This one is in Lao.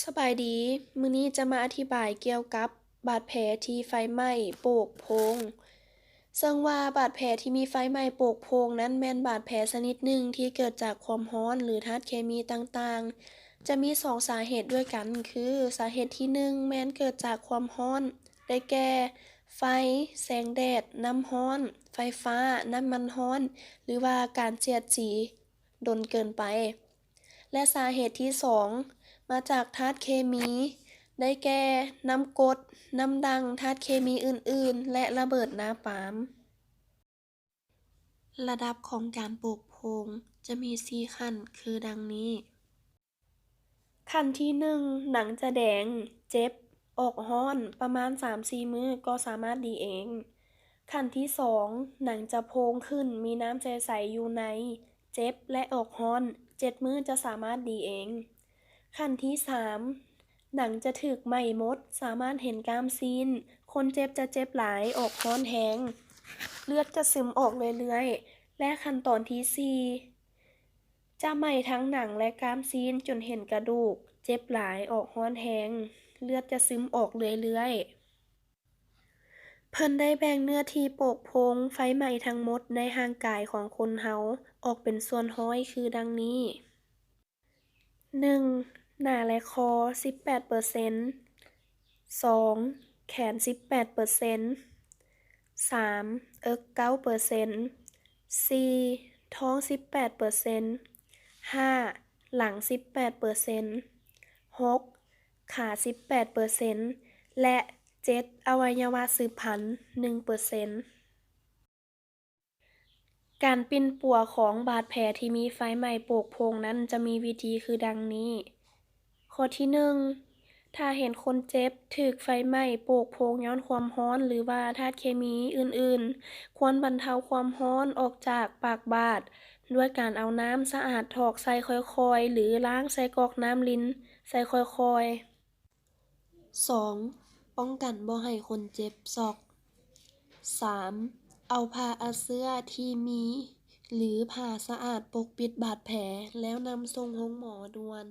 ສະບາຍດີ, ມື້ນີ້ຈະມາອະທິບາຍກ່ຽວກັບບາດແຜທີ່ໄຟໄໝ້ໂປກໂພງ. ເຊິ່ງວ່າບາດແຜທີ່ມີໄຟໄໝ້ໂປກໂພງນັ້ນແມ່ນບາດແຜຊະນິດໜຶ່ງທີ່ເກີດຈາກຄວາມຮ້ອນ ຫຼື ທາດເຄມີຕ່າງໆ. ຈະມີສອງສາເຫດດ້ວຍກັນ ຄື ສາເຫດທີໜຶ່ງແມ່ນເກີດຈາກຄວາມຮ້ອນ ໄດ້ແກ່ ໄຟ, ແສງແດດ, ນ້ຳຮ້ອນ, ໄຟຟ້າ, ນ້ຳມັນຮ້ອນ ຫຼືວ່າການສຽດສີດົນເກີນໄປ. ແລະ ສາເຫດທີສອງມາຈາກທາດເຄມີ ໄດ້ແກ່ ນ້ຳກົດ, ນ້ຳດ່າງ, ທາດເຄມີອື່ນໆ ແລະ ລະເບີດນາປາມ. ລະດັບຂອງການໂປກໂພງຈະມີສີ່ຂັ້ນຄືດັ່ງນີ້. ຂັ້ນທີໜຶ່ງ, ໜັງຈະແດງ, ເຈັບ, ອອກຮ້ອນ, ປະມານສາມສີ່ມື້ກໍສາມາດດີເອງ. ຂັ້ນທີສອງ, ໜັງຈະໂພງຂຶ້ນ, ມີນ້ຳໃສໆຢູ່ໃນ, ເຈັບ ແລະ ອອກຮ້ອນ, ເຈັດມື້ຈະສາມາດດີເອງ. ຂັ້ນທີສາມ, ໜັງຈະຖືກໄໝ້ໝົດ, ສາມາດເຫັນກ້າມຊີ້ນ, ຄົນເຈັບຈະເຈັບຫຼາຍ, ອອກຮ້ອນແຮງ, ເລືອດຈະຊຶມອອກເລື້ອຍໆ ແລະ ຂັ້ນຕອນທີສີ່ ຈະໄໝ້ທັງໜັງ ແລະ ກ້າມຊີ້ນຈົນເຫັນກະດູກ, ເຈັບຫຼາຍ, ອອກຮ້ອນແຮງ, ເລືອດຈະຊຶມອອກເລື້ອຍໆ. ເພິ່ນໄດ້ແບ່ງເນື້ອທີ່ໂປກໂພງໄຟໄໝ້ທັງໝົດໃນຮ່າງກາຍຂອງຄົນເຮົາອອກເປັນສ່ວນຮ້ອຍຄືດັ່ງນີ້. ໜຶ່ງ, ໜ້າ ແລະ ຄໍ ສິບແປດເປີເຊັນ, ສອງ, ແຂນ ສິບແປດເປີເຊັນ, ສາມ, ເອິກ ເກົ້າເປີເຊັນ, ສີ່, ທ້ອງ ສິບແປດເປີເຊັນ, ຫ້າ, ຫຼັງ ສິບແປດເປີເຊັນ, ຫົກ, ຂາ ສິບແປດເປີເຊັນ ແລະ ເຈັດ, ອະໄວຍະວະສືບພັນ ໜຶ່ງເປີເຊັນ. ການປິ່ນປົວຂອງບາດແຜທີ່ມີໄຟໄໝ້ໂປກໂພງນັ້ນຈະມີວິທີຄືດັ່ງນີ້. ຂໍ້ທີໜຶ່ງ, ຖ້າເຫັນຄົນເຈັບຖືກໄຟໄໝ້ໂປກໂພງຍ້ອນຄວາມຮ້ອນ ຫຼືວ່າທາດເຄມີອື່ນໆ, ຄວນບັນເທົາຄວາມຮ້ອນອອກຈາກປາກບາດ ດ້ວຍການເອົານ້ຳສະອາດຖອກໃສ່ຄ່ອຍໆ ຫຼື ລ້າງໃສ່ກອກນ້ຳລິນໃສ່ຄ່ອຍໆ. ສອງ, ປ້ອງກັນບໍ່ໃຫ້ຄົນເຈັບຊອກ. ສາມ, ເອົາຜ້າອັດເຊື້ອທີ່ມີ ຫຼື ຜ້າສະອາດປົກປິດບາດແຜ ແລ້ວນຳສົ່ງໂຮງໝໍດ່ວນ.